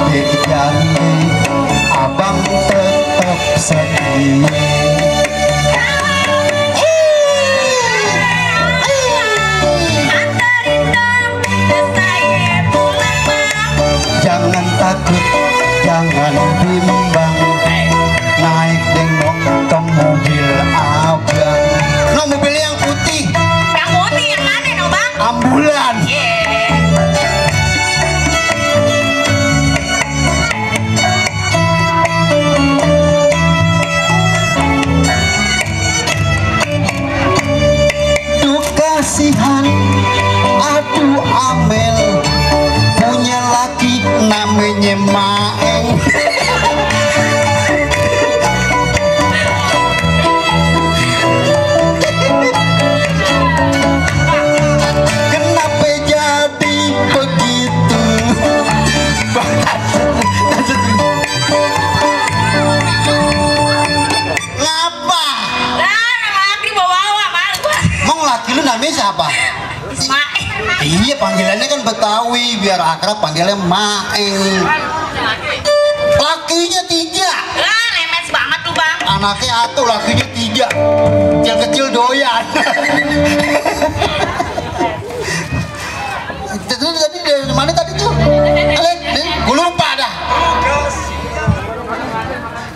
adik janji abang tetap setia. Jangan takut, jangan bimbang, naik dengok ke mobil abang. No, mobil yang putih. Yang putih yang mana no bang? Ambulan. Duh kasihan, aduh Amel, punya laki namanya Maeng. Kenapa jadi begitu? Ngapa? Lah, laki bawa-bawa malu gua. Emang laki lu namanya siapa? Ismail. Iya, panggilannya kan Betawi, biar akrab panggilnya Maeng. Lakinya 3. Lah, lemes banget lu bang. Anaknya atuh, lakinya 3. Kecil-kecil doyan. Tadi dari mana tadi tuh? Gue lupa dah.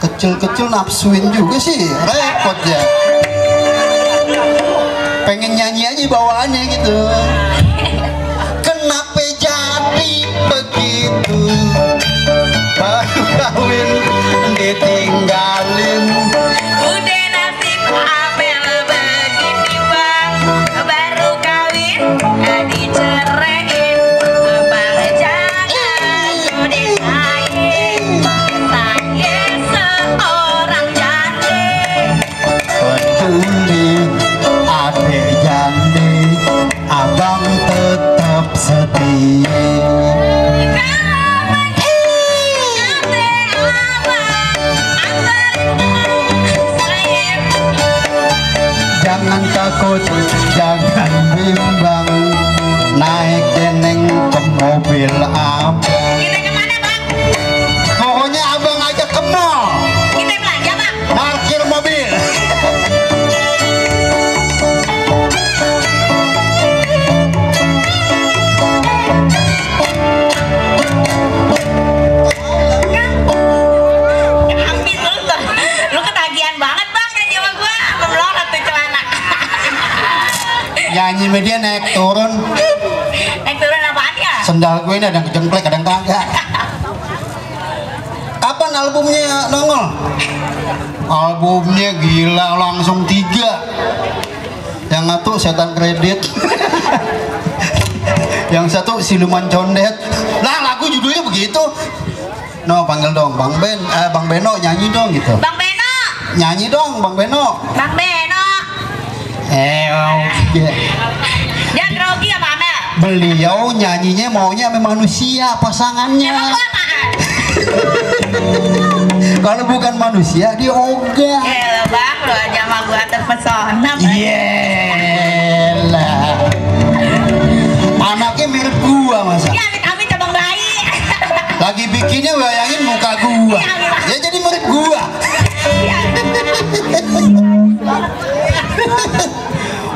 Kecil-kecil nafsuin juga sih, repot ya. Pengen nyanyi aja bawaannya gitu. Kenapa jadi begitu? Baru kawin ditinggalin. Udah nasib Amel begini bang. Baru kawin diceraiin. Abang jangan godesain. Saya seorang janda. Peduli adik jandi, abang tetap setia. Jangan takut, jangan bimbang, naik deneng ke mobil abang. Kita kemana bang? Pokoknya abang ajak ke mall, Kita belanja bang. parkir mobil. Habis lu ketagihan banget bang nyanyi sama gua. Melorot tuh celana. Nyanyi media naik turun, Naik turun apaan ya? sendal gue ini ada yang kejengklek, ada yang kagak. Kapan albumnya nongol? Albumnya gila langsung 3. Yang satu setan kredit. Yang satu siluman condet. Lah lagu judulnya begitu. No, panggil dong Bang Beno nyanyi dong gitu. Bang Beno. Nyanyi dong Bang Beno. Bang Beno. Dia Dia grogi apa Amel? beliau nyanyinya maunya sama manusia pasangannya. Emang gua apaan? Kalau bukan manusia dia ogah. Elah bang, lu aja sama gua terpesona. Yelah. Anaknya mirip gua masa. Ya amit-amit cabang bayi. Lagi bikinnya bayangin muka gua. Ya jadi mirip gua.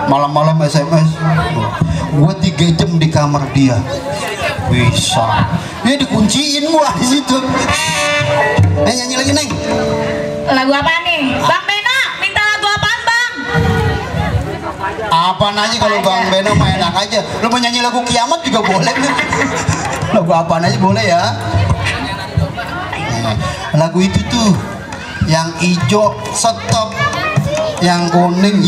Malam-malam SMS. Gua 3 jam di kamar dia. Bisa. Dia dikunciin gua di situ. Nyanyi lagi Neng. Lagu apa nih? Bang Beno, minta lagu apaan bang? Apaan aja kalau Bang Beno mah enak aja. Lu mau nyanyi lagu Kiamat juga boleh. Lagu apaan aja boleh ya. Lagu itu tuh yang hijau stop, yang kuning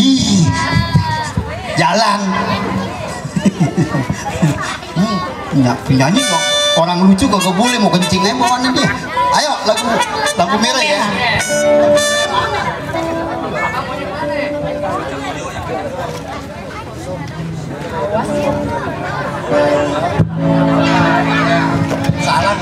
jalan. Penyanyi kok orang lucu kok gak boleh, mau kencing aja bawaannya dia. Ayo lagu merah ya. Salah.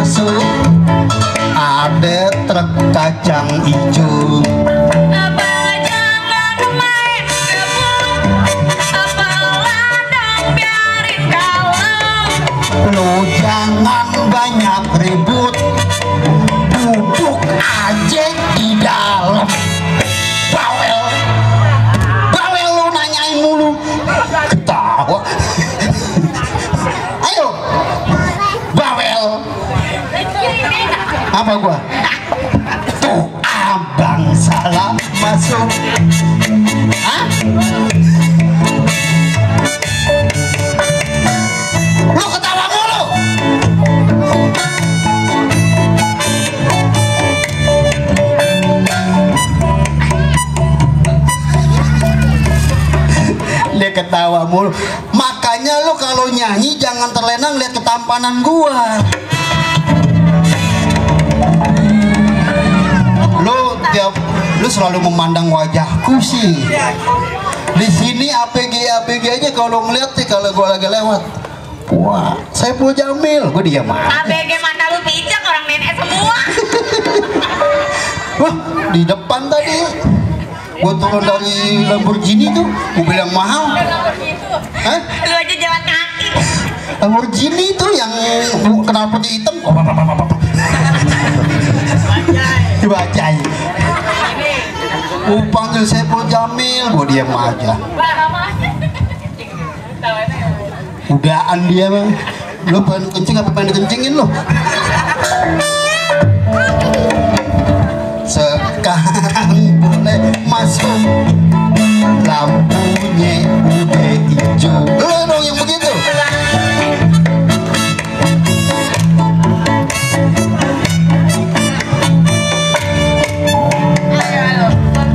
masuk, ada truk kacang hijau. Apa jangan main kebun, apa ladang biarin kalau. Lo jangan banyak ribut, duduk aja di dalam. Bawel, bawel lo nanyain mulu, ketawa. Ayo, bawel. Apa gua? Tuh abang salah masuk. Hah? Lo ketawa mulu. Dia ketawa mulu. Makanya lo kalau nyanyi jangan terlena lihat ketampanan gua. Lu selalu memandang wajahku sih. Di sini APG aja kalau ngeliat sih kalau gua lagi lewat. Wah, saya Saipul Jamil, gua diam aja. ABG mata lu pijak orang nenek semua. Wah, di depan tadi gua turun dari Lamborghini tuh, mobil yang mahal. Hah? Lu aja jalan kaki. Lamborghini itu yang kenal putih hitam. Dibacai. Panggil Saipul Jamil, gua diam aja. Udaan dia mah. Lu pengen kencing apa pengen dikencingin lu? Sekarang boleh masuk, lampunya udah hijau. Lu dong yang begitu.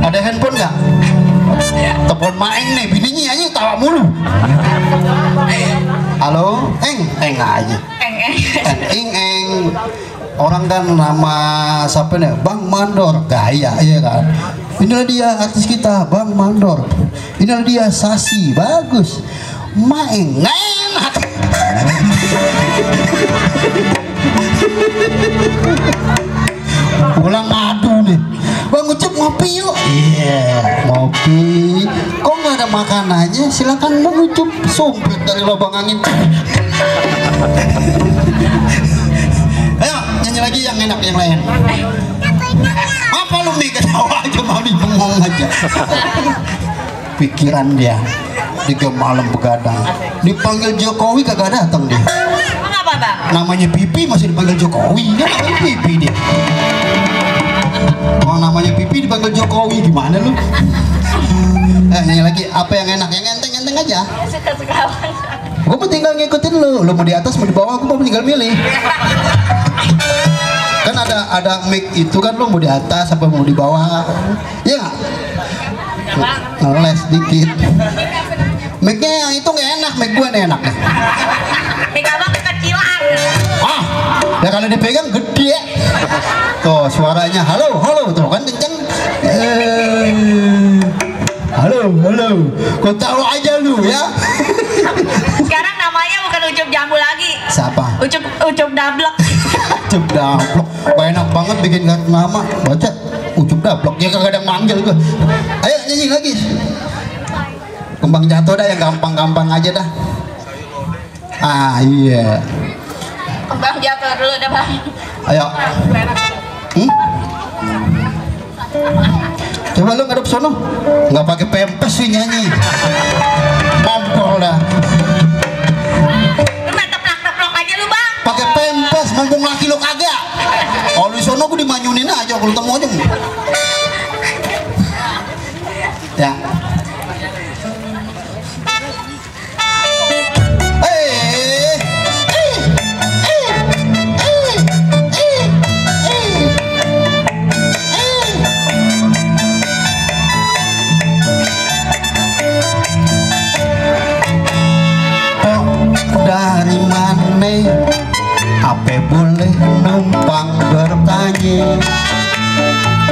Ada handphone nggak? Telepon maeng nih, bininya aja tawa mulu. Halo, eng aja. Eng. Orang kan nama siapa nih? Bang Mandor, gaya ya kan. Inilah dia artis kita, Bang Mandor. Inilah dia Sasi, bagus. Maeng enak. Pulang ngadu nih. Bang Ucup ngopi yuk. Iya, ngopi. Kok nggak ada makanannya? Silakan Bang Ucup, sumpit dari lubang angin. Ayo nyanyi lagi yang enak yang lain. Apa lu nih ketawa aja mau bengong aja. Pikiran dia 3 malam begadang. Dipanggil Jokowi kagak datang dia. Emang apa bang? Namanya Pipi masih dipanggil Jokowi. Dia namanya Pipi dia. Orang namanya Pipi dipanggil Jokowi, gimana lu? Nyanyi lagi apa yang enak, yang enteng-enteng aja. Suka-suka. Gue mau tinggal ngikutin lu mau di atas mau di bawah, gue mau tinggal milih. Kan ada mic itu kan, lu mau di atas apa mau di bawah? Iya nggak? Ngeles dikit. Mic-nya yang itu nggak enak, mic gue enak. Mic abang kekecilan. Ah, ya kalau dipegang gede. Tuh suaranya halo tuh kan kenceng. Halo, kau tahu aja lu ya. Sekarang namanya bukan Ucup Jambu lagi. Siapa? Ucup Dablek. Ucup Dablek. Enak banget bikin nama. Baca Ucup Dablek. Ya kagak ada yang manggil gue. Ayo nyanyi lagi. Kembang jatuh dah yang gampang-gampang aja dah. Ah iya. Kembang jatuh dulu dah bang. Ayo. Coba lu ngadep sono, nggak pakai pempes sih nyanyi, mampol dah. Lu main teplak-teplok aja lu bang. Pakai pempes, mumpung laki lu kagak. Kalau di sono gue dimanyunin aja, kalau temu aja. Ya. Dari mana apa boleh numpang bertanya,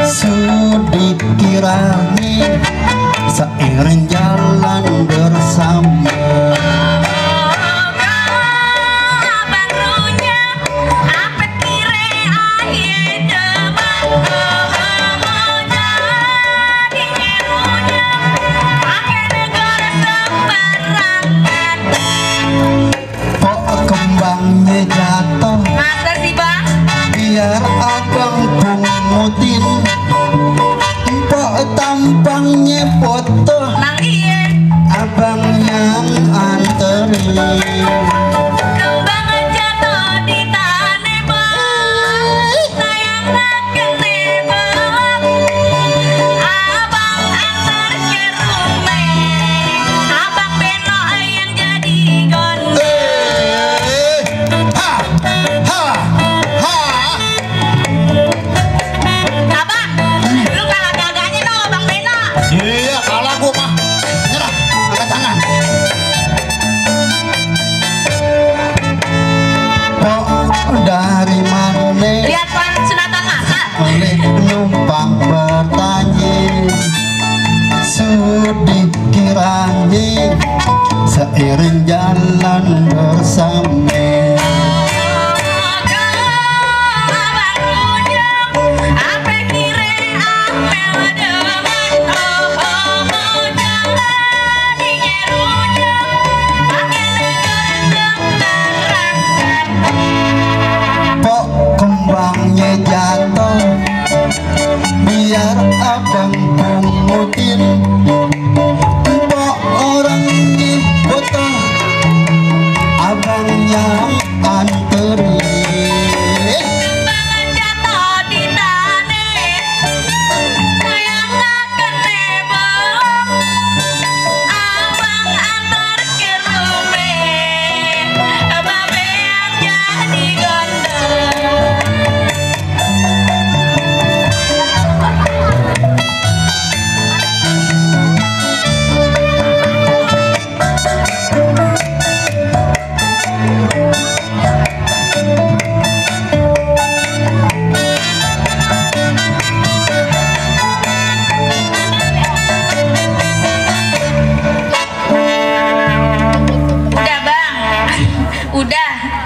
sudi kirani seiring jalan bersama. Bang Runya, apa biar abang pungutin empok tampangnya foto Nang iya abang yang anterin kembang jatuh di tanah bang sayang kene bang abang antar ke rumah abang beno yang jadi gondel ha ha ha abang lu kalah gaganya no bang beno iya kalah gua mah nyerah angkat tangan kok dari mana lihat pan sunatan masal oleh numpang bertanya sudi kiranya seiring jalan bersama kok kembangnya jatuh biar abang pungutin kok orangnya foto abang yang anterin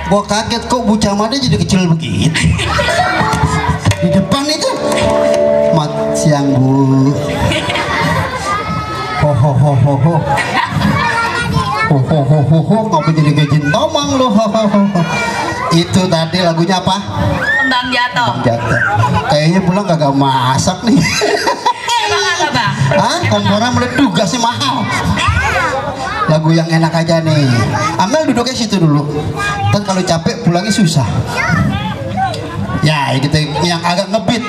gua kaget kok bocah mada jadi kecil begitu di depan itu mat siang bu ho ho ho ho ho ho ho ho ho ho ngapa jadi gajin tomang lo ho ho ho itu tadi lagunya apa kembang jatuh jatuh kayaknya pulang kagak masak nih emang apa bang ah kompornya meleduk gasnya mahal lagu yang enak aja nih Amel duduknya situ dulu kan kalau capek pulangnya susah ya kita yang agak ngebit